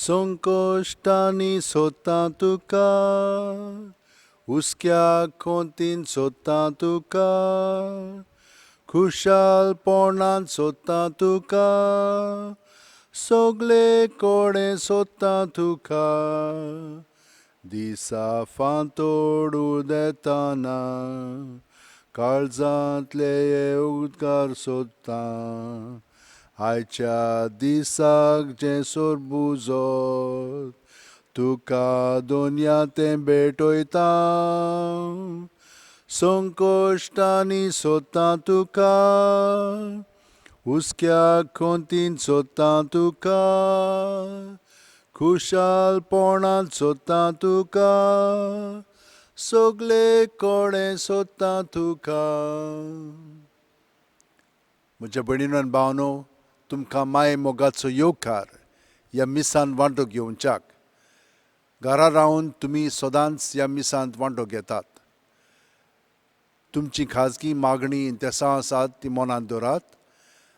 संकश्टांनी सोदता तुका, हुस्क्या खोंतीन सोदता तुका, खुशालपणान सोदता तुका, सगळे कडेन सोदता तुका. दिसा फांतोड उदेताना काळजांतले उद्गार सोदता, आयच्या दिसाक जें सोरबुजो तुका दोनया तें भेटयता. संकश्टांनी सोदता तुका, हुस्क्या खोंतीन सोदता तुका, खुशालपणान सोदता तुका, सगळे कडेन सोदता तुका. म्हज्या भयणीनो आनी भावनो, तुमकां माये मोगाचो येवकार ह्या मिसान वांटो घेवच्याक. घरा रावन तुमी सदांच ह्या मिसांत वांटो घेतात. तुमची खाजगी मागणी इंतेसांव आसात ती मनांत दवरात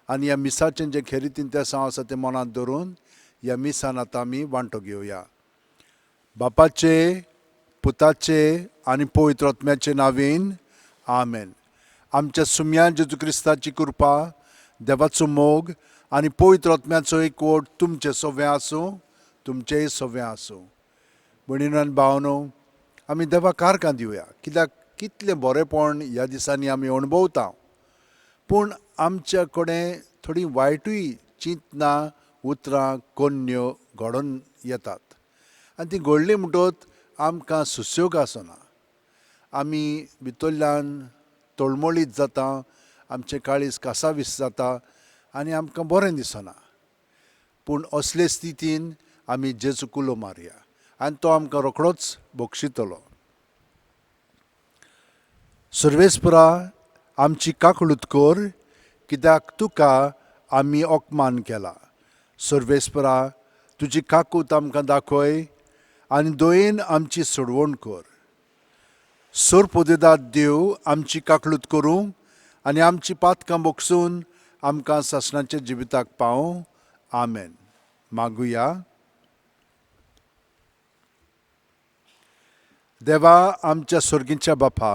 आनी ह्या मिसाचें जें खेरीत इंतेसांव आसा तें मनांत दवरून ह्या मिसान आतां आमी वांटो घेवया. बापाचे, पुताचे आनी पवित्र आत्म्याचे नांवेन आमेन. आमच्या सुम्या जेजू क्रिस्ताची कृपा, देवाचो मोग आनी पवित्र आत्म्याचो एकवट तुमचें सगळें आसूं, तुमचेंय सगळें आसूं. भयणीनो आनी भावनो, आमी देवाक कारकां दिवया, कित्याक कितलें बरेंपण ह्या दिसांनी आमी अणभवता. पूण आमच्या कडेन थोडीं वायटूय चिंतनां, उतरां, कोन्न्यो घडोवन येतात आनी ती घडली म्हणटकच आमकां सुशेग आसना. आमी भितरल्यान तळमळीत जाता, आमचें काळीज कासावीस जाता आनी आमकां बरें दिसना. पूण असले स्थितीन आमी जेजू कुलो मारया आनी तो आमकां रोखडोच बक्षितलो. सर्वेस्परा, आमची काकळूत कर, कित्याक तुका आमी अपमान केला. सर्वेस्परा, तुजी काकूत आमकां दाखय आनी दयेन आमची सोडवण कर. सोरपोदेदाद देव आमची काकळूत करूं आनी आमची पातकां बगसून आमकां सासणाच्या जिविताक पावूं. आमेन. मागुया. देवा, आमच्या सर्गीच्या बापा,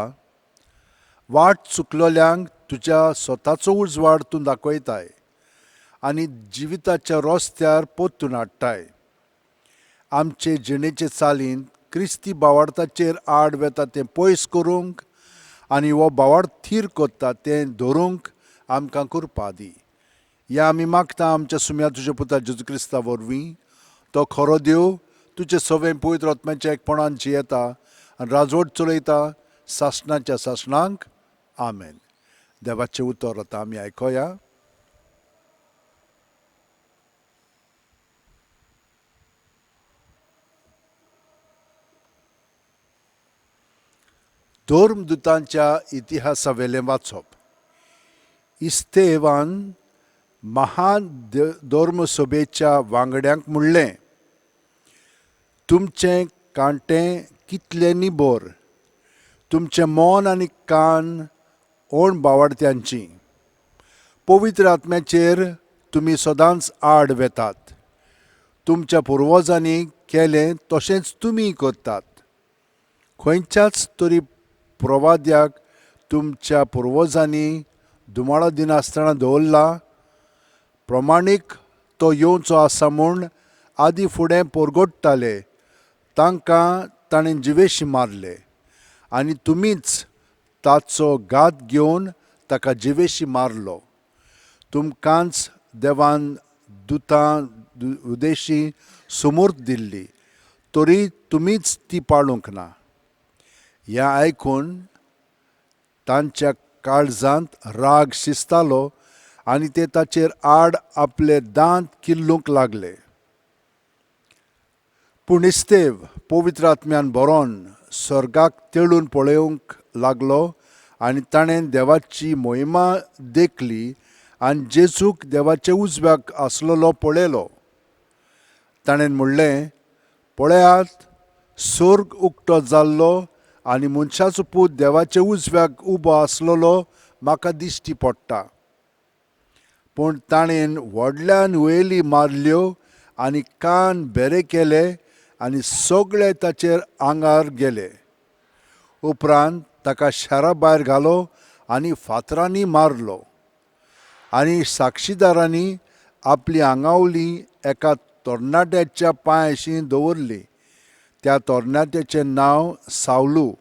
वाट चुकलोल्यांक तुज्या स्वताचो उजवाड तूं दाखयताय आनी जिविताच्या रस्त्यार परतून हाडटाय. आमचे जिणेचे चालींत क्रिस्ती बावार्थाचेर आड वेता तें पयस करूंक आनी हो बावार्थ थीर करता तें धरूंक आमकां कृपा दी. ह्या आमी मागता आमच्या सुम्या तुज्या पुता जेजू क्रिस्ता वरवीं. तो खरो देव तुजे सगळें पवित्र आत्म्याच्या एकपणान जियेता आनी राजवट चलयता सासणाच्या सासणांक. आमेन. देवाचें उतर आतां आमी आयकोया. धर्मदुतांच्या इतिहासावेलें वाचप. इस्तेवान महान धर्मसभेच्या वांगड्यांक म्हणलें, तुमचें कांटें कितलें निबर, तुमचें मन आनी कान ओण बावडत्यांची. पवित्र आत्म्याचेर तुमी सदांच आड वेतात. तुमच्या पुर्वजांनी केलें तशेंच तुमी करतात. खंयच्याच तरी प्रवाद्याक तुमच्या पुर्वजांनी धुमाळो दिनासतना दवरला. प्रमाणीक तो येवचो आसा म्हूण आदी फुडें परगट्टाले, तांकां ताणें जिवेशी मारले आनी तुमीच ताचो घात घेवन ताका जिवेशी मारलो. तुमकांच देवान दुतां उदेशी सुमूर्त दिल्ली, तरी तुमीच ती पाळूंक ना. हें आयकून तांच्या काळजांत राग शिजतालो आनी ते ताचेर आड आपले दांत किल्लूंक लागले. पूण इस्तेव पवित्र आत्म्यान भरोन स्वर्गाक तेळून पळोवंक लागलो आनी ताणें देवाची मोहिमा देखली आनी जेजूक देवाच्या उजव्याक आसलेलो पळयलो. ताणें म्हणलें, पळयात, स्वर्ग उक्तो जाल्लो आनी मनशाचो पूत देवाच्या उजव्याक उबो आसलेलो म्हाका दिश्टी पडटा. पूण ताणें व्हडल्यान हुयेली मारल्यो आनी कान बेरे केले आनी सगळे ताचेर आंगार गेले. उपरांत ताका शारा भायर घालो आनी फातरांनी मारलो आनी साक्षीदारांनी आपली आंगावली एका तरणाट्याच्या पांयाशी दवरली. त्या तरणाट्याचें नांव सावलू.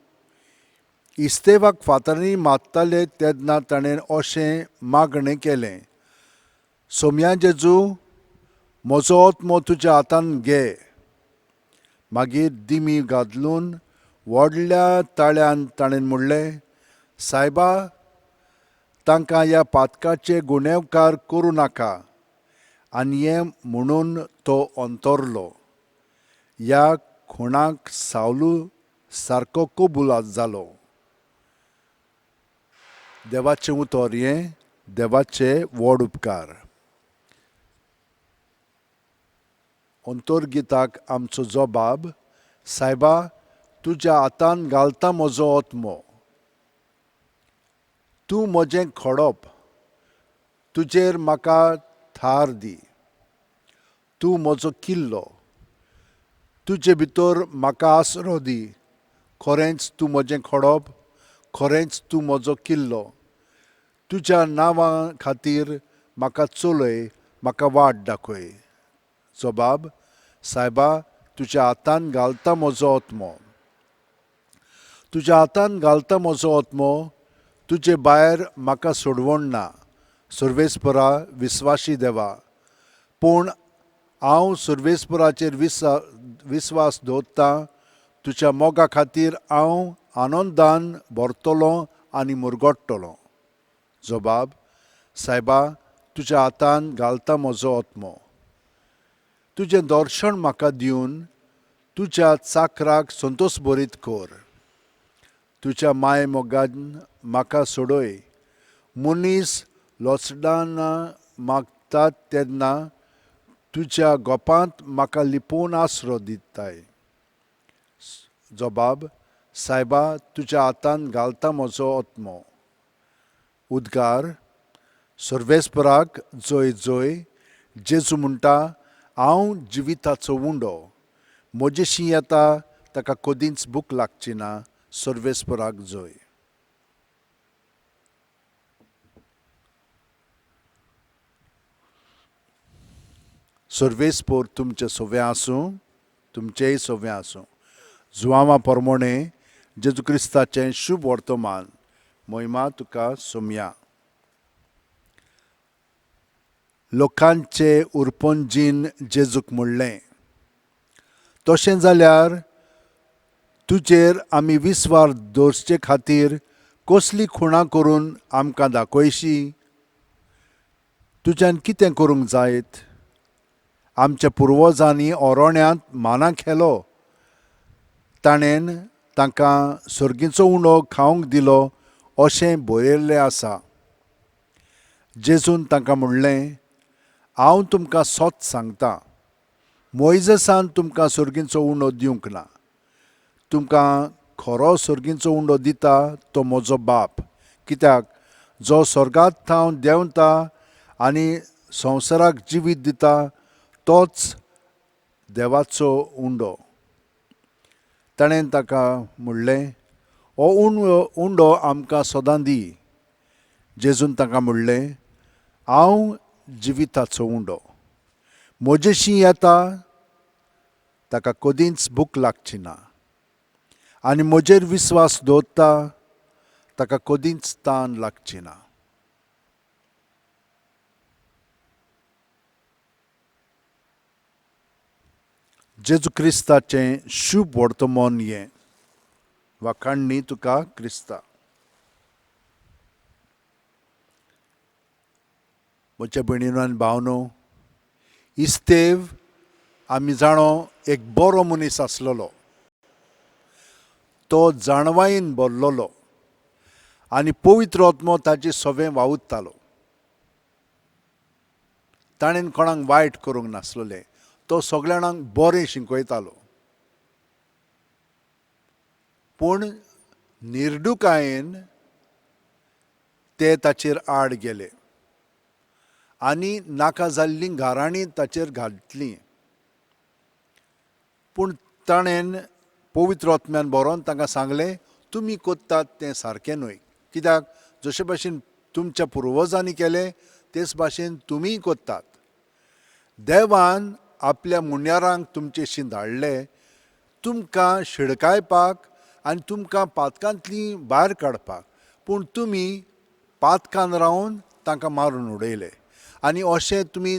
इस्तेवाक फातरांनी मारताले तेन्ना ताणें अशें मागणें केलें, सोम्या जेजू, म्हजो आत्मो तुज्या हातान घे. मागीर दिमी गादलून व्हडल्या ताळ्यान ताणें म्हणलें, सायबा, तांकां ह्या पातकाचे गुन्यांवकार करूं नाका. आनी हें म्हणून तो अंतरलो. ह्या खुणाक सावलू सारको कबूल जालो. देवाचें उतर हें देवाचे व्हड उपकार. अंतर्गीताक आमचो जबाब, सायबा, तुज्या हातान घालता म्हजो आत्मो. तूं म्हजें खडप, तुजेर म्हाका थार दी. तूं म्हजो किल्लो, तुजे भितर म्हाका आसरो दी. खरेंच तूं म्हजें खडप, खरेंच तूं म्हजो किल्लो. तुज्या नांवा खातीर म्हाका चलय, म्हाका वाट दाखय. जबाब, सायबा, तुज्या हातान घालता म्हजो आत्मो. तुज्या हातान घालता म्हजो आत्मो, तुजे भायर म्हाका सोडवण ना. सर्वेस्परा विस्वाशी देवा, पूण हांव सर्वेस्पराचेर विस्वास दवरतां. तुज्या मोगा खातीर हांव आनंदान भरतलो आनी मुरगडटलो. जबाब, सायबा, तुज्या हातान घालता म्हजो आत्मो. तुजें दर्शन म्हाका दिवन तुज्या चाकराक संतोश भरीत कर. तुज्या माय मोगान म्हाका सोडय. मनीस लचडाना मागतात तेन्ना तुज्या गोपांत म्हाका लिपोवन आसरो दिताय. जबाब, सायबा, तुज्या हातान घालता म्हजो आत्मो. उद्गार, सर्वेस्पराक जय जय. जेजू म्हणटा, हांव जिविताचो उंडो, म्हजेशी येता ताका कदींच भूक लागची ना. सर्वेस्पराक जय. सर्वेस्पर तुमचें सवें आसूं, तुमचेय सवें आसूं. जुवांवा परमोणे जेजू क्रिस्ताचें शुभ वर्तमान. महिमा तुका सोमया. लोकांचे उरपंजीन जेजूक म्हणलें, तशें जाल्यार तुजेर आमी विस्वास दवरचे खातीर कसली खुणां करून आमकां दाखयशी? तुज्यान कितें करूंक जायत? आमच्या पुर्वजांनी ओरोण्यांत माना खेलो, ताणें तांकां सर्गीचो उणो खावंक दिलो अशें बरयल्लें आसा. जेजून तांकां म्हणलें, हांव तुमकां सत सांगता, मोयजेसान तुमकां सर्गीचो उंडो दिवंक ना. तुमकां खरो सर्गीचो उंडो दिता तो म्हजो बाप. कित्याक जो स्वर्गांत थावन देंवता आनी संवसाराक जिवीत दिता तोच देवाचो उंडो. ताणें ताका म्हणलें, हो उंडो आमकां सदां दी. जेजून ताका म्हणलें, हांव जिविताचो उंडो, म्हजेशी येता ताका कदींच भूक लागची ना आनी म्हजेर विस्वास दवरता ताका कदींच तान लागची ना. जेजू क्रिस्ताचें शुभ वर्तमान हें. वाखाणणी तुका क्रिस्ता. म्हज्या भयणीनो आनी भावनो, इस्तेव आमी जाणो एक बरो मनीस आसलेलो. तो जाणवायेन भरलेलो आनी पवित्र आत्मो ताचे सवें वावुरतालो. ताणें कोणाक वायट करूंक नासलेलें, तो सगळ्या जाणांक बरें शिकयतालो. पूण निर्डुकायेन ते ताचेर आड गेले आनी नाका जाल्लीं घाराणीं ताचेर घातलीं. पूण ताणें पवित्र आत्म्यान बरोवन तांकां सांगलें, तुमी करतात तें सारकें न्हय, कित्याक जशे भाशेन तुमच्या पुर्वजांनी केलें तेच भाशेन तुमीय करतात. देवान आपल्या मुन्यारांक तुमचेशी धाडले तुमकां शिडकायपाक आनी तुमकां पातकांतली भायर काडपाक, पूण तुमी पातकान रावन तांकां मारून उडयले. आनी अशें तुमी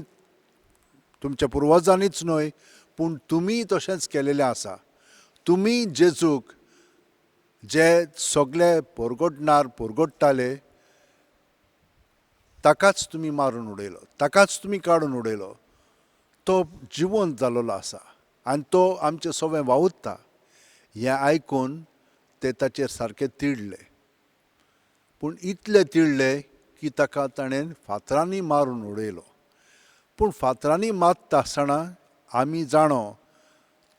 तुमच्या पुर्वजांनीच न्हय पूण तुमीय तशेंच केलेलें आसा. तुमी जेजूक जे सगळे पोरगोटणार पोरगोट्टाले ताकाच तुमी मारून उडयलो, ताकाच तुमी काडून उडयलो. तो जिवंत जालोलो आसा आनी तो आमचें सगळें वावुरता. हें आयकून ते ताचेर सारके तिडले, पूण इतले तिडले की ताका ताणें फातरांनी मारून उडयलो. पूण फातरांनी मारता आसतना आमी जाणो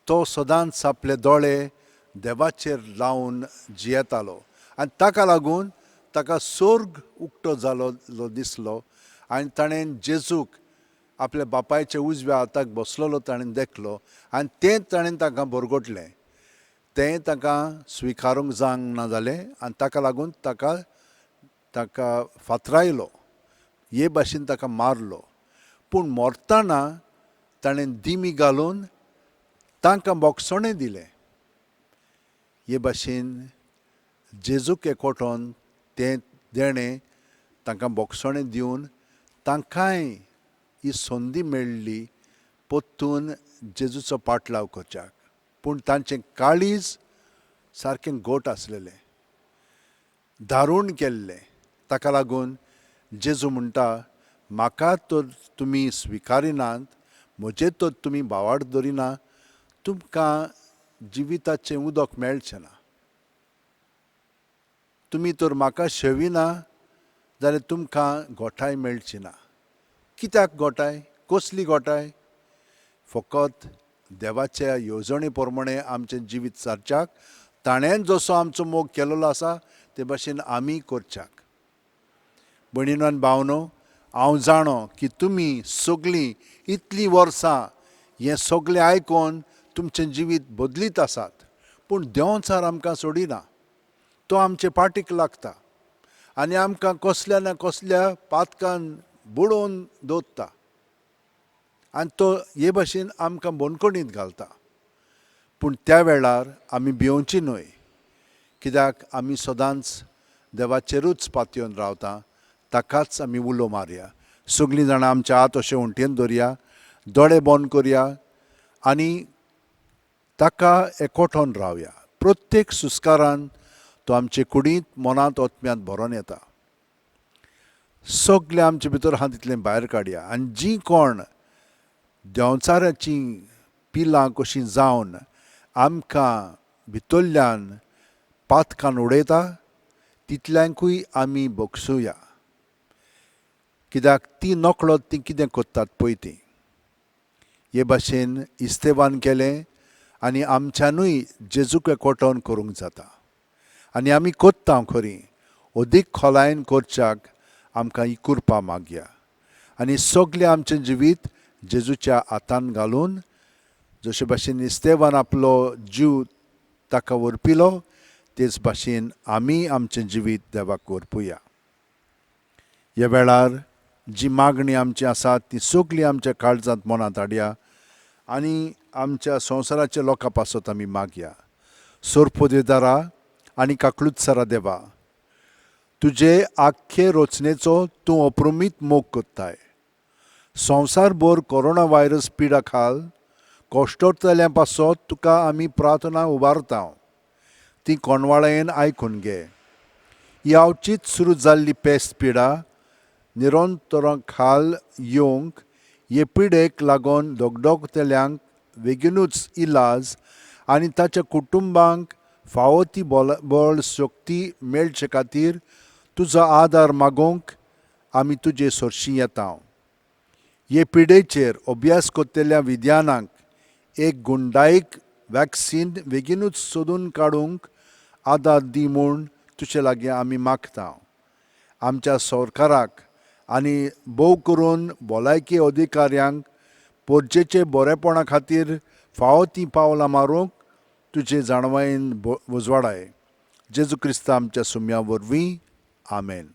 तो सदांच आपले दोळे देवाचेर लावन जियेतालो आनी ताका लागून ताका सोर्ग उक्तो जालो दिसलो आनी ताणें जेजूक आपल्या बापायच्या उजव्या हाताक बसलेलो ताणें देखलो आनी तें ताणें तांकां बरगोटलें. तें तांकां स्विकारूंक जावंक ना जालें आनी ताका लागून ताका ताका फातरायलो, हे भाशेन ताका मारलो. पूण मरतना ताणें दिमी घालून तांकां बोगसणें दिलें. हे भाशेन जेजूक एकवटोन तें देणें तांकां बोगसणें दिवन तांकांय ही संदी मेळ्ळी परतून जेजूचो पाटलाव करच्याक. पूण तांचें काळीज सारकें घट आसलेलें, दारूण केल्लें. ताका लागून जेजू म्हणटा, म्हाका तर तुमी स्विकारिनात, म्हजेर तर तुमी भावार्थ धरिना, तुमकां जिविताचें उदक मेळचें ना. तुमी तर म्हाका शेविना जाल्यार तुमकां गोठाय मेळची ना. कित्याक गोठाय? कसली गोठाय? फकत देवाच्या येवजणे प्रमाणे आमचें जिवीत सारच्याक ताणें जसो आमचो मोग केलेलो आसा ते भाशेन आमी करच्याक. भयणीनो आनी भावनो, हांव जाणो की तुमी सगळीं इतलीं वर्सां हें सगळें आयकून तुमचें जिवीत बदलीत आसात, पूण देंवचार आमकां सोडिना. तो आमचे पाटीक लागता आनी आमकां कसल्या ना कसल्या पातकान बुडोवन दवरता आनी तो हे भाशेन आमकां बंदखणींत घालता. पूण त्या वेळार आमी भिवची न्हय, कित्याक आमी सदांच देवाचेरूच पातयेवन रावता, ताकाच आमी उलो मारया. सगळीं जाणां आमच्या हात अशें उंटयेन दवरया, दोळे बंद करया आनी ताका एकवटोन रावया. प्रत्येक सुस्कारान तो आमचे कुडींत, मनांत, आत्म्यांत भरोन येता. सगळें आमचे भितर आहा तितलें भायर काडया आनी जीं कोण देंवचाराचीं पिलां कशीं जावन आमकां भितरल्यान पातकान उडयता तितल्यांकूय आमी बगसुया, कित्याक ती नकळत ती कितें करतात पळय ती. हे भाशेन इस्तेवान केलें आनी आमच्यानूय जेजूक एकवटोवन करूंक जाता आनी आमी करता खरी, अदीक खोलायेन करच्याक आमकां ही कृपा मागया आनी सगळें आमचें जिवीत जेजूच्या हातान घालून जशे भाशेन इस्तेवान आपलो जीव ताका व्हरपिलो तेच भाशेन आमी आमचें जिवीत देवाक व्हरपुया. ह्या वेळार जी मागणी आमची आसा ती सगळी आमच्या काळजांत मनांत हाडया आनी आमच्या संवसाराच्या लोकां पासत आमी मागया. सोरपोदेदारा आनी काकलुत्सरा देवा, तुजे आख्खे रचनेचो तूं अप्रमीत मोग करताय. संवसारभर कोरोना व्हायरस पिडा खाल कश्टतल्या पासत तुका आमी प्रार्थना उबारता, ती कोणवाळायेन आयकून घे. ही आवचीत सुरू जाल्ली पेस्त पिडा निरंतर खाल येवंक हे पिडेक लागून दगदगतल्यांक बेगीनूच इलाज आनी ताच्या कुटुंबांक फावो ती बळ शक्ती मेळचे खातीर तुजो आदार मागोवंक आमी तुजे सरशी येता. हे पिडेचेर अभ्यास करतल्या विज्ञानाक एक गुंडायक वॅक्सीन बेगीनूच सोदून काडूंक आदार दी म्हूण तुजे लागीं आमी मागता. आमच्या सरकाराक आनी भोव करून भलायकी अधिकाऱ्यांक पोरजेचे बरेपणा खातीर फावो तीं पावलां मारूंक तुजे जाणवायेन उजवाडाय. जेजू क्रिस्ता आमच्या सुम्या वरवीं, आमेन.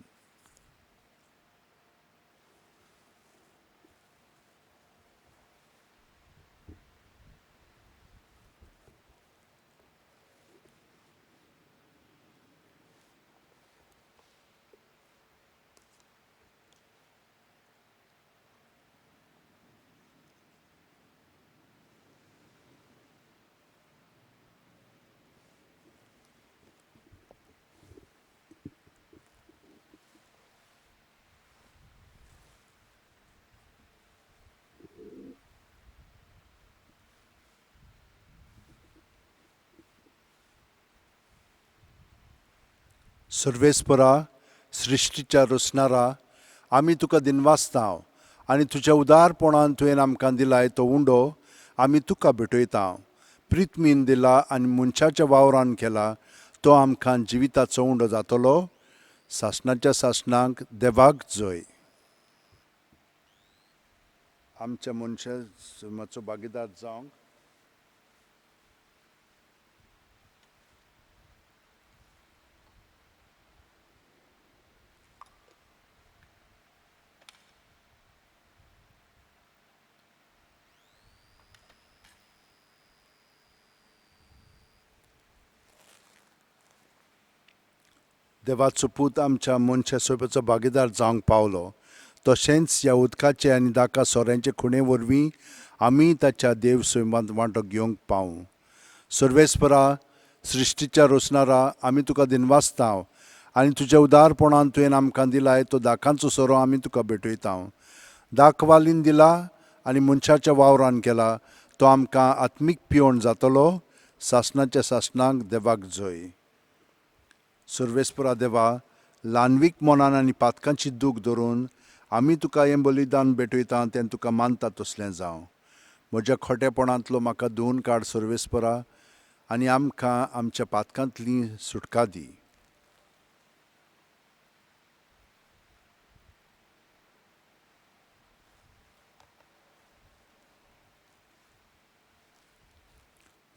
सर्वेस्परा, सृश्टीच्या रचणारा, आमी तुका दिनवासता आनी तुज्या उदारपणान तुवें आमकां दिलाय तो उंडो आमी तुका भेटयता. प्रितमीन दिला आनी मनशाच्या वावरान केला तो आमकां जिविताचो उंडो जातलो. सासणाच्या सासणाक देवाक जय. आमच्या मनशाचो भागीदार जावंक देवाचो पूत आमच्या मनशा सोयपाचो भागीदार जावंक पावलो, तशेंच ह्या उदकाचे आनी दाका सोऱ्यांचे खुणे वरवीं आमी ताच्या देव सैमांत वांटो घेवंक पावूं. सर्वेस्परा, सृश्टीच्या रचणारा, आमी तुका दिनवासता आनी तुज्या उदारपणान तुवें आमकां दिलाय तो दाकांचो सोरो आमी तुका भेटयता. दाखवालीन दिला आनी मनशाच्या वावरान केला तो आमकां आत्मीक पिवण जातलो. सासणाच्या सासणाक देवाक जय. सर्वेस्परा देवा, ल्हानवीक मनान आनी पातकांची दूख धरून आमी तुका हें बलिदान भेटयता तें तुका मानता तसलें जावं. म्हज्या खोटेपणांतलो म्हाका धुवन काड सर्वेस्परा आनी आमकां आमच्या पातकांतली सुटका दी.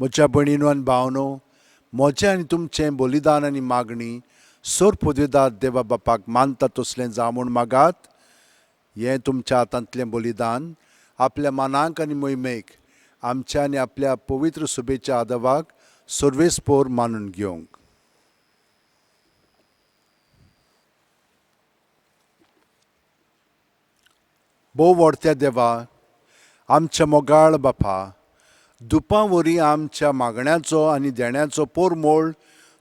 म्हज्या भयणीनो आनी भावनो, म्हजें आनी तुमचें बलिदान आनी मागणी सोर पदवेदार देवा बापाक मानता तसलें जावं म्हूण मागात. हें तुमच्या हातांतलें बलिदान आपल्या मनाक आनी मोहिमेक आमच्या आनी आपल्या पवित्र सभेच्या आदावाक सर्वेस्पोर मानून घेवंक. भोव व्हडत्या देवा, आमच्या मोगाळ बापा, दुपां वरी आमच्या मागण्याचो आनी देण्याचो पोरमोळ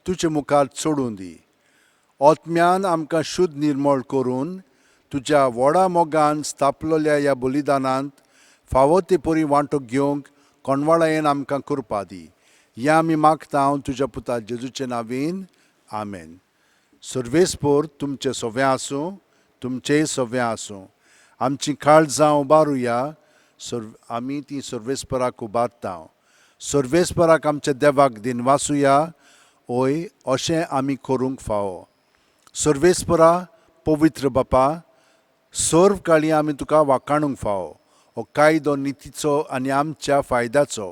तुजे मुखार चडूं दी. आत्म्यान आमकां शुद्ध निर्मळ करून तुज्या व्हडा मोगान स्थापलेल्या ह्या बलिदानांत फावो ते परी वांटो घेवंक कोणवाळायेन आमकां करपा दी. हें आमी मागता हांव तुज्या पुता जेजूचे नांवेन, आमेन. सर्वेस्पोर तुमचें सवें आसूं, तुमचेंय सवें आसूं. आमची काळजां उबारुया, आमी ती सर्वेस्पराक उबारता. सर्वेस्पराक आमच्या देवाक दिनवासुया, ओय अशें आमी करूंक फावो. सर्वेस्परा, पवित्र बापा, सर्व काळी आमी तुका वाखाणूंक फावो. हो कायदो नितीचो आनी आमच्या फायद्याचो,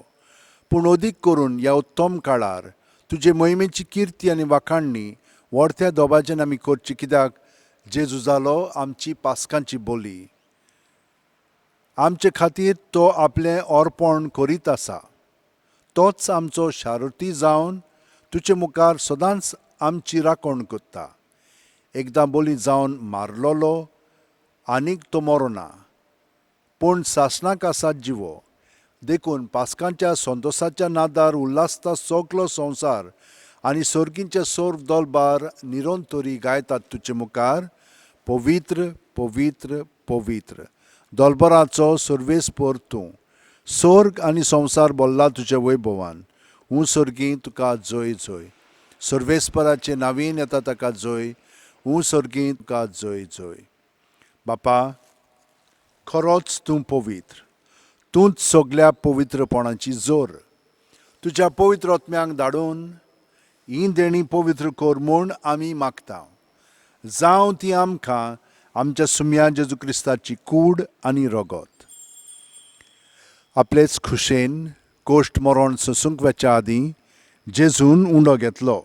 पूण अदीक करून ह्या उत्तम काळार तुजे मोहिमेची किर्ती आनी वाखाणणी व्हडत्या दोबाज्यान आमी करची, कित्याक जेजू जालो आमची पास्कांची बोली. आमचे खातीर तो आपलें अर्पण करीत आसा. तोच आमचो शारुती जावन तुजे मुखार सदांच आमची राखण करता. एकदां बोली जावन मारलोलो आनीक तो मरोना, पूण सासणाक आसा जिवो. देखून पास्कांच्या संतोसाच्या नादार उल्हासता सगलो संवसार आनी सर्गींचे सर्व दलबार निरंतरी गायतात तुजे मुखार, पवित्र पवित्र पवित्र दलबराचो सर्वेस्पर तूं. स्वर्ग आनी संवसार भरला तुज्या वैभवान. हूं सर्गी तुका जय जय. सर्वेस्पराचे नावीन येता ताका जय. हूं सर्गी तुका जय जय. बापा, खरोच तूं पवित्र, तूंच सगल्या पवित्रपणाची जोर. तुज्या पवित्र आत्म्यांक धाडून ही देणी पवित्र कर म्हूण आमी मागता. जावं ती आमकां आमच्या सुम्या जेजू क्रिस्ताची कूड आनी रगत. आपलेच खुशेन कोश्ट मरण सोंसूंक वेच्या आदीं जेजून उंडो घेतलो,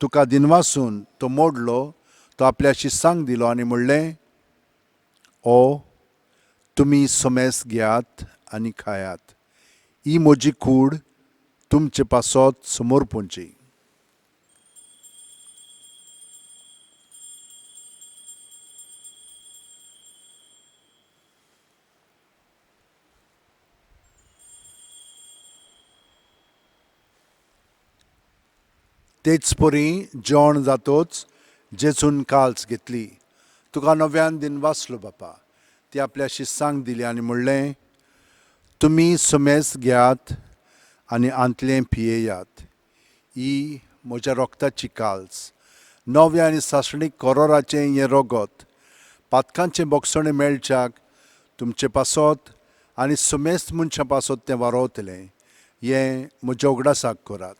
तुका दिनवासून तो मोडलो, तो आपल्या शिसांक दिलो आनी म्हणलें, ओ तुमी समेस घेयात आनी खायात, ही म्हजी कूड तुमचे पासत समर्पूंची. तेच परी जेवण जातोच जेजून काल्स घेतली, तुका नव्यान दिनवासलो बापा, ती आपल्या शिस्सांक दिली आनी म्हणलें, तुमी समेस घेयात आनी आंतलें पियेयात, ही म्हज्या रोगताची काल्स, नव्या आनी सासणीक कोरोराचें हें रोगत, पातकांचें बोगसणें मेळच्याक तुमचे पासत आनी समेस्त मनशां पासत तें वारोवतलें, हें म्हज्या उगडासाक करात.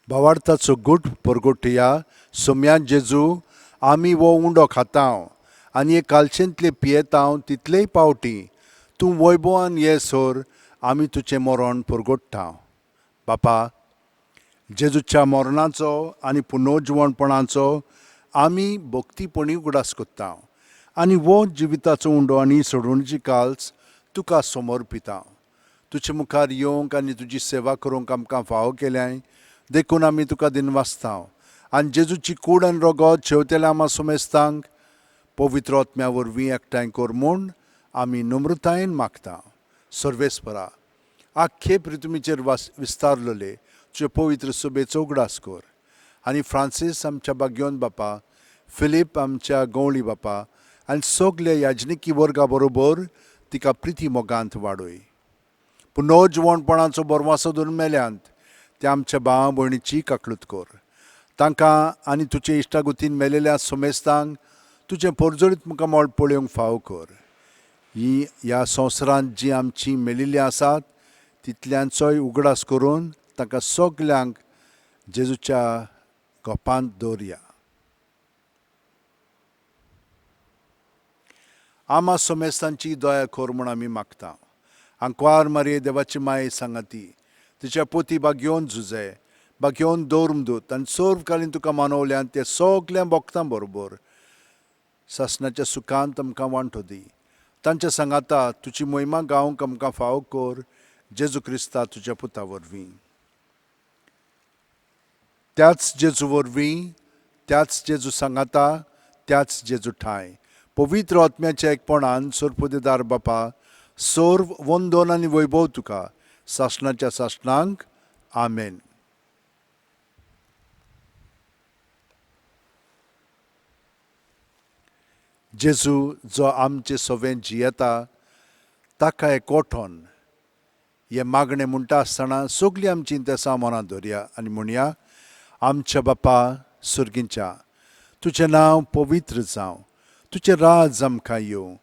भावार्थाचो गूट परगोटया सोम्या जेजू, आमी हो उंडो खातांव आनी हे कालशेंतले पियेतांव तितलेय पावटी तूं वैभवान ये सर आमी तुजें मरण परगोट्टांव. बापा, जेजूच्या मरणाचो आनी पुनर्जिवणपणाचो आमी भक्तीपणी उगडास करतांव आनी हो जिविताचो उंडो आनी सोडवणीची काल्स तुका समर्पितांव. तुजे मुखार येवंक आनी तुजी सेवा करूंक आमकां फावो केल्याय देखून आमी तुका दिनवासतांव आनी जेजूची कूड आनी रोगत शेवतेल्या आमा समेस्तांक पवित्र आत्म्या वरवीं एकठांय कर म्हूण आमी नम्रतायेन मागता. सर्वेस्परा, आख्खे पृथ्वीचेर विस्तारलेले तुजे पवित्र सभेचो उगडास कर आनी फ्रांसीस आमच्या बाग्योन बापा, फिलीप आमच्या गवळी बापा आनी सगल्या याजनिकी वर्गा बरोबर तिका प्रिती मोगांत वाडय. पुनर्जिवणपणाचो बरवासो धरून मेल्यांत त्या आमच्या भाव भयणीची काकळूत कर, तांकां आनी तुजे इश्टागुतीन मेलेल्या समेस्तांक तुजें परजळीत मुखामळ पळोवंक फावो कर. ही ह्या संवसारांत जी आमची मेलिल्ली आसात तितल्यांचोय उगडास करून तांकां सगल्यांक जेजूच्या गोपांत दवरया. आमा समेस्तांची दया कर म्हूण आमी मागता. आंकवार मारये देवाची माये सांगाती तिच्या पोती बागयोवन झुजे बागयोवन दौर्मदूत आनी सर्वकालीन तुका मानवल्यान ते सगल्या भक्तां बरोबर सासणाच्या सुखांत आमकां वांटो दी. तांच्या सांगाता तुजी मोहिमा गावंक आमकां फावो कर, जेजू क्रिस्ता तुज्या पुता वरवीं. त्याच जेजू वरवीं, त्याच जेजू सांगाता, त्याच जेजू ठांय पवित्र आत्म्याच्या एकपणान सोरपुदेदार बापा, सर्व वंदन आनी वैभव तुका सासणाच्या सासणांक. आमेन. जेजू जो आमचे सवें जियेता ताका एकवटोन हें मागणें म्हणटा आसतना सगळीं आमचीं तेसां मनां धरया आनी म्हणया, आमच्या बापा सर्गींच्या, तुजें नांव पवित्र जावं, तुजें राज आमकां येवं,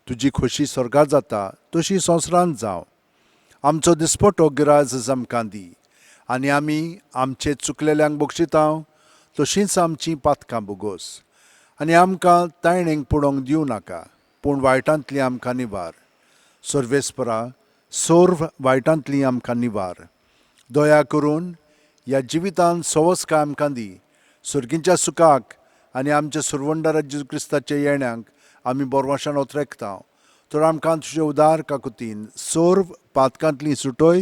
तुजी खोशी स्वर्गार जाता तशी संवसारांत जावं. आमचो दिसपटो गिराज आमकां दी आनी आमी आमचे चुकलेल्यांक बक्षितांव तशींच आमचीं पातकां भोगोस आनी आमकां तायणेंक पडोवंक दिवं नाका, पूण वायटांतली आमकां निवार. सर्वेस्परा, सर्व वायटांतली आमकां निवार. दया करून ह्या जिवितांत सवसकाय आमकां दी. सर्गींच्या सुखाक आनी आमच्या सुरवंडारा जेजू क्रिस्ताच्या येण्याक आमी बोरवाशान ओतरेकता. तर आमकां तुजे उदार काकुतीन सर्व पातकांतली सुटय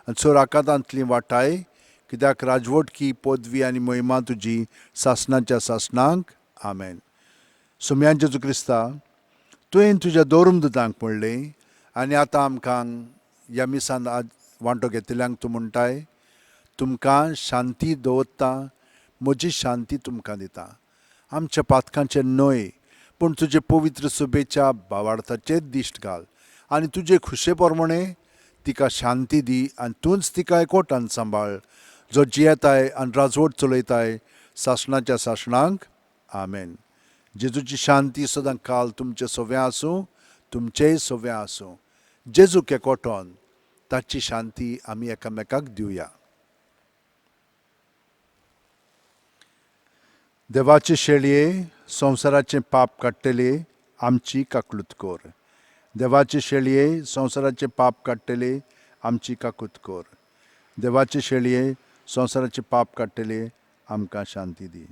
आनी सर्व आकांतांतली वाटाय, कित्याक राजवटकी पदवी आनी महिमा तुजी सासणाच्या सासणांक. आमेन. सोम्यान जेजू क्रिस्ता, तुवें तुज्या दौरमदूतांक म्हणलें आनी आतां आमकां ह्या मिसान आज वांटो घेतल्यांक तूं म्हणटाय, तुमकां शांती दवरता, म्हजी शांती तुमकां दिता. आमच्या पातकांचेर न्हय पूण तुजे पवित्र सभेच्या भावार्थाचेर दिश्ट घाल आनी तुजे खुशे प्रमाणे तिका शांती दी आनी तूंच तिका एकवटान सांबाळ, जो जियेताय आनी राजवट चलयताय सासणाच्या सासणांक. आमेन. जेजूची शांती सदां काल तुमचे सवें आसूं, तुमचेय सव्यां आसूं. जेजूक एकवटोन ताची शांती आमी एकामेकाक दिवया. देवाचे शेळये, संवसाराचें पाप काडटले, आमची काकलूत कर. देवाचे शेळये, संवसाराचें पाप काडटले, आमची काकूत कर. देवाचे शेळये, संवसाराचें पाप काडटले, आमकां शांती दी.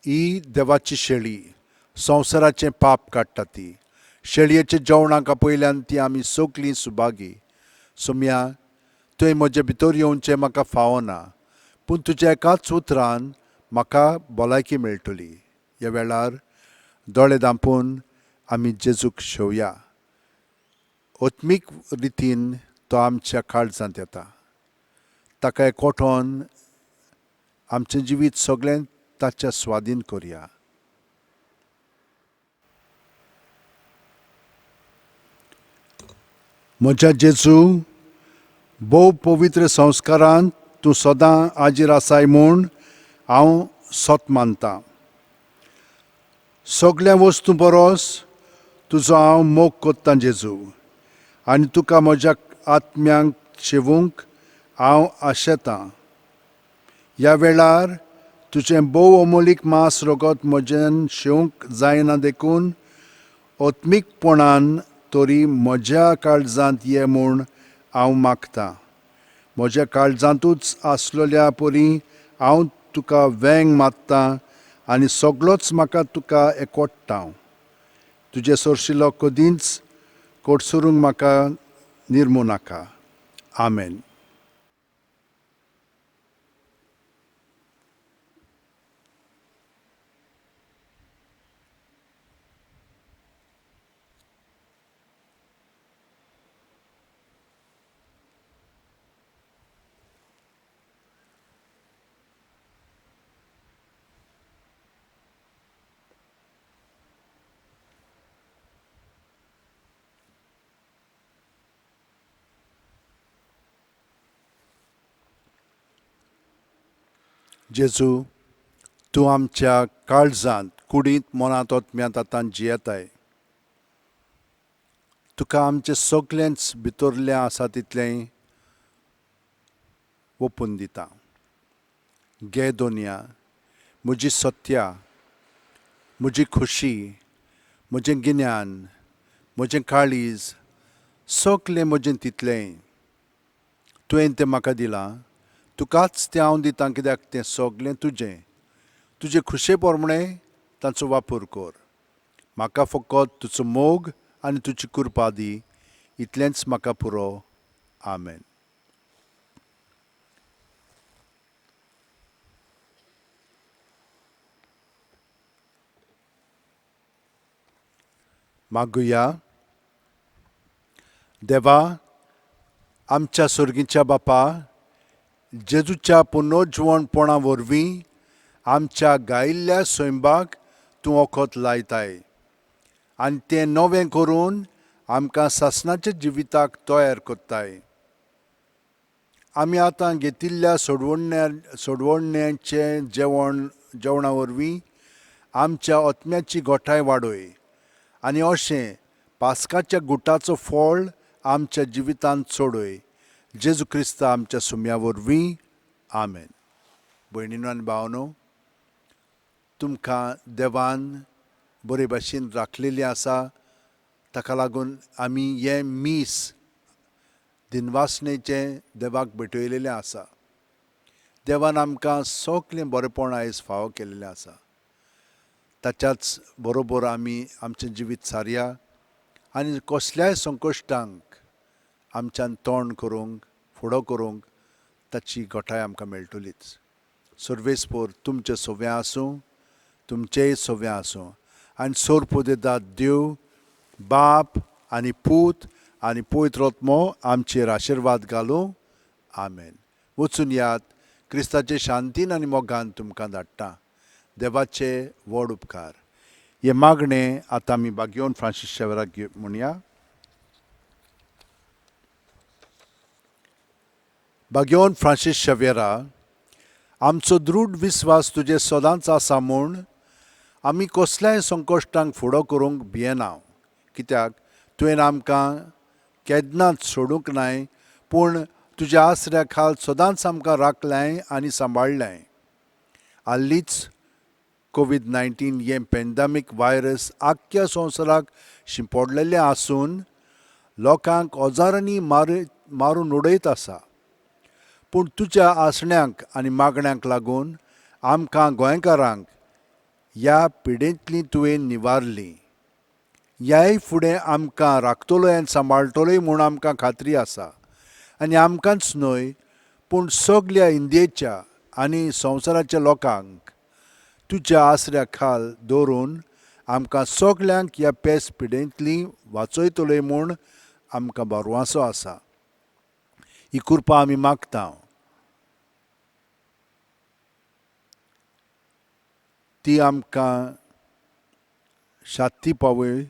ही देवाची शेळी, संवसाराचें पाप काडटा ती. शेळयेच्या जेवणाक आपयल्यान ती आमी सगलीं सुभागी. सोम्या, तुवें म्हजे भितर येवचें म्हाका फावना, पूण तुज्या एकाच उतरान म्हाका भलायकी मेळटली. ह्या वेळार दोळे धांपून आमी जेजूक शेवया. आत्मीक रितीन तो आमच्या काळजांत येता. ताका एकवटोन आमचें जिवीत सगळें ताच्या स्वादीन करया. म्हज्या जेजू, भोव पवित्र संस्कारांत तूं सदां हाजीर आसाय म्हूण हांव सत मानतां. सगल्या वस्तू परस तुजो हांव मोग कोत्तां जेजू, आनी तुका म्हज्या आत्म्यांक शेवूंक हांव आशेतां. ह्या वेळार तुजें भोव अमोलीक मांस रगत म्हजेन शेवंक जायना देखून आत्मीकपणान तरी म्हज्या काळजांत ये म्हूण हांव मागतां. म्हज्या काळजांतूच आसलेल्या परी हांव तुका वेंग मारतां आनी सगळोच म्हाका तुका एकवटता. तुजे सरशिलो कदींच कोटसरूंक म्हाका निर्मू नाका. आमेन. जेजू, तूं आमच्या काळजांत, कुडींत, मनांत, आत्म्यांत आतां जियेताय. तुका आमचें सगळेंच भितरलें आसा तितलें ओपून दिता. घे दोनया, म्हजी सत्या, म्हजी खुशी, म्हजें गिन्यान, म्हजें काळीज, सगळें म्हजें तितलें तुवें तें म्हाका दिलां. तुकाच तें हांव दितां, कित्याक तें सगळें तुजें. तुजे खुशे प्रमाणें ताचो वापर कर. म्हाका फकत तुजो मोग आनी तुजी कृपा दी, इतलेंच म्हाका पुरो. आमेन. मागुया. देवा, आमच्या सर्गीच्या बापा, जेजूच्या पुनर्जिवणपणा वरवीं आमच्या गायिल्ल्या सैंबाक तूं वखद लायताय आनी तें नवें करून आमकां सासणाच्या जिविताक तयार करताय. आमी आतां घेतिल्ल्या सोडवण्याचें जेवणा वरवीं आमच्या आत्म्याची गोठाय वाडय आनी अशें पास्काच्या गुटाचो फळ आमच्या जिवितांत चडय. जेजू क्रिस्ता आमच्या सुम्या वरवीं. आमेन. भयणीनो आनी भावनो, तुमकां देवान बरे भाशेन राखलेली आसा. ताका लागून आमी हें मीस दिनवासणेचें देवाक भेटयलेलें आसा. देवान आमकां सगळें बरेपण आयज फावो केल्लें आसा. ताच्याच बरोबर आमी आमचें जिवीत सारया आनी कसल्याय संकश्टांक आमच्यान तोंड करूंक, फुडो करूंक ताची घटाय आमकां मेळटलीच. सर्वेस्पोर तुमचें सव्यां आसूं, तुमचेय सव्यां आसूं. आनी सोरपुदेदात देव बाप आनी पूत आनी पवित्र आत्मो आमचेर आशिर्वाद घालूं. आमेन. वचून यात, क्रिस्ताचे शांतीन आनी मोगान तुमकां धाडटा. देवाचे व्हड उपकार. हे मागणें आतां आमी बागयोन फ्रांसीस शेवराक म्हणया. बागयोन फ्रांसीस शेवेरा, आमचो दृढ विस्वास तुजे सदांच आसा म्हूण आमी कसल्याय संकश्टांक फुडो करूंक भियेना, कित्याक तुवें आमकां केन्नाच सोडूंक नाय, पूण तुज्या आसऱ्या खाल सदांच आमकां राखल्याय आनी सांबाळ्ळ्याय। हालींच कोवीड-19 हें पेंडॅमीक व्हायरस आख्ख्या संवसाराक शिंपडलेलें आसून लोकांक हजारांनी मारून उडयत आसा, पूण तुज्या आसण्यांक आनी मागण्यांक लागून आमकां गोंयकारांक ह्या पिडेंतली तुवें निवारली। ह्याय फुडें आमकां राखतलोय आनी सांबाळटलोय म्हूण आमकां खात्री आसा आनी आमकांच न्हय पूण सगल्या इंडियेच्या आनी संवसाराच्या लोकांक तुज्या आसऱ्या खाल दवरून आमकां सगल्यांक ह्या पेस पिडेंतली वाचयतलोय म्हूण आमकां भरवासो आसा। ही कृपा आमी मागता, ती आमकां शांती पावय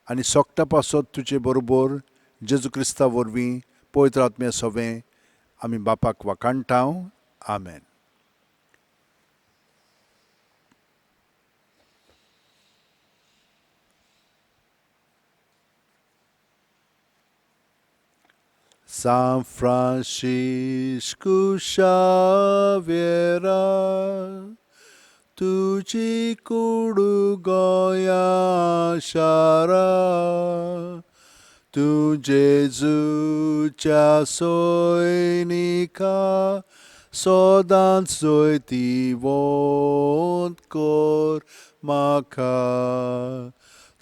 आनी सोकटा पासत तुजे बरोबर जेजू क्रिस्ता वरवीं पवित्र आत्म्या सवें आमी बापाक वाखाणटा। आमेन। San Francisco Xaviera, तुजी कुडू गोंया शारा, तूं जेजूच्या सैनिका सदांच जैतिवंत कर म्हाका,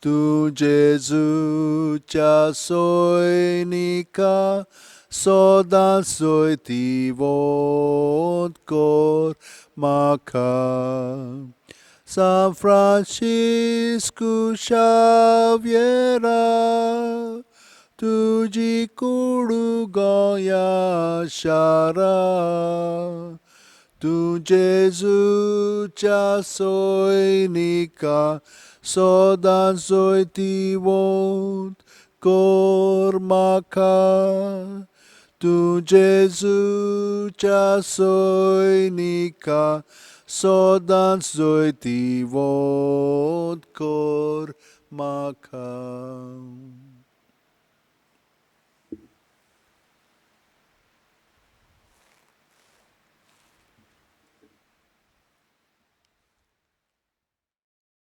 तूं जेजूच्या सैनिका सदांच जैतिवंत कर म्हाका। San Francisco Xaviera, तुजी कुडू गोंया शारा, तूं जेजूच्या सैनिका सदांच जैतिवंत कर म्हाका, तूं जेजूच्या सैनिका सदांच जैतिवंत कर म्हाका।